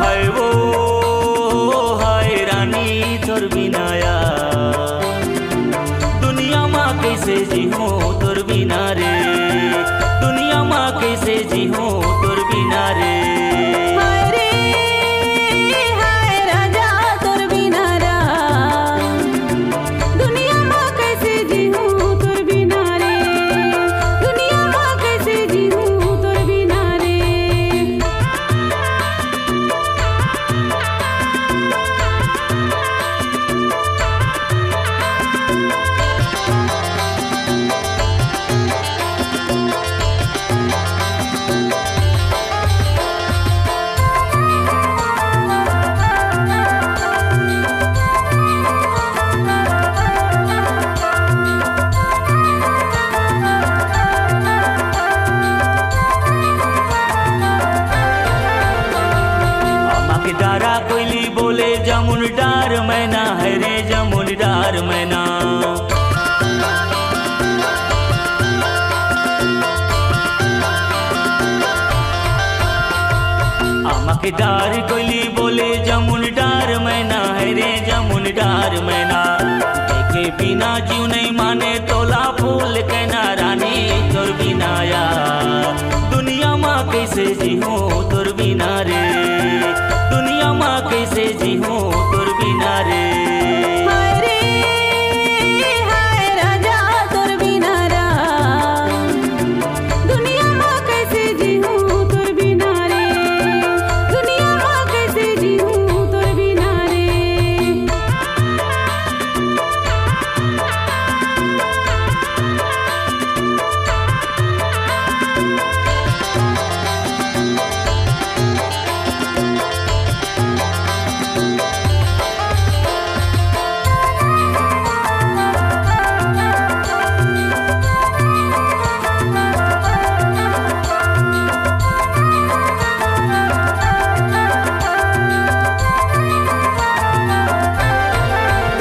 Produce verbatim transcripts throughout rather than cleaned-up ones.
हाय वो, हाय रानी तोर बिना यार, दुनिया मा कइसे जीहूँ तोर बिना रे, दुनिया मा कइसे जीहूँ तोर बिना रे। हाय रे, हाय राजा तोर बिना रा, दुनिया मा कइसे जीहूँ तोर बिना रे, दुनिया मा कइसे जीहूँ तोर बिना रे। आमा के डारा कोइली बोले, जमुन डार मैना, हाय रे जमुन डार मैना। आमा के डार कोइली बोले, जमुन डार मैना, हाय रे जमुन डार मैना। देखे बिना जीव नइ माने, तोला फूल कहना रानी तोर बिना यार, दुनिया मा कइसे जीहूँ तोर बिना रे, दुनिया मा कइसे जीहूँ तोर बिना रे। हाय रे, हाय राजा तोर बिना रा, दुनिया मा कइसे जीहूँ तोर बिना रे, दुनिया मा कइसे जीहूँ तोर बिना रे।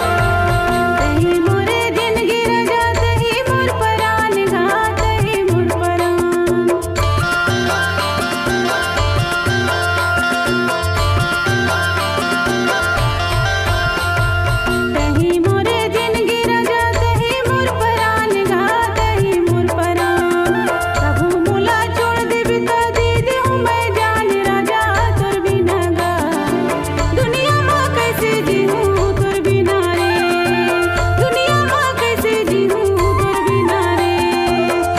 तही मोर जिनगी राजा, तही मोर परान गा, तही मोर परान। तही मोर जिनगी राजा, तही मोर परान गा, तही मोर परान। कभू मोला छोड़ देबे त दे देहूँ मैं जान राजा तोर बिना गा। दुनिया मा कइसे जीहूँ तोर बिना रे, दुनिया मा कइसे जीहूँ तोर बिना रे।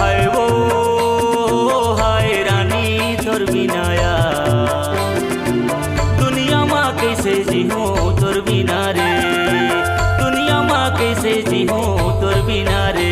हाय वो, हाय रानी तोर बिना यार, दुनिया मा कइसे जीहूँ तोर बिना रे, दुनिया मा कइसे जीहूँ तोर बिना रे।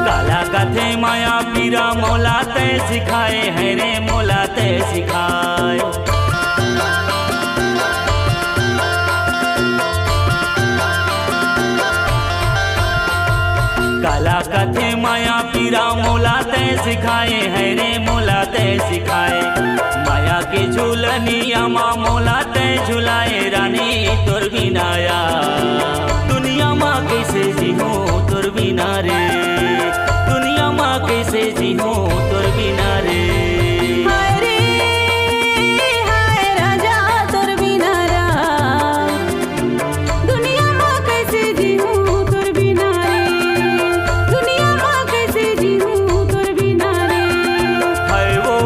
काला कथे माया पीरा मोला तैं सिखाए, हाय रे मोला तैं सिखाए। काला कथे माया पीरा मोला तैं सिखाए, हाय रे मोला तैं सिखाए। माया के झूलनिया मा मोला तैं झुलाए रानी तोर बिना यार। दुनिया मा कइसे जीहूँ तोर बिना रे, दुनिया मा कइसे जीहूँ तोर बिना रे। हाय रे, हाय राजा तोर बिना रा, दुनिया मा कइसे जीहूँ तोर बिना रे, दुनिया मा कइसे जीहूँ तोर बिना रे। हाय वो,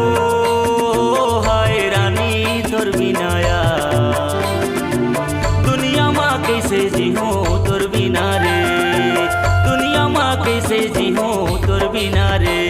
हाय रानी तोर बिना यार, दुनिया मा कइसे जीहूँ तोर बिना रे, जी हूँ तोर बिना रे।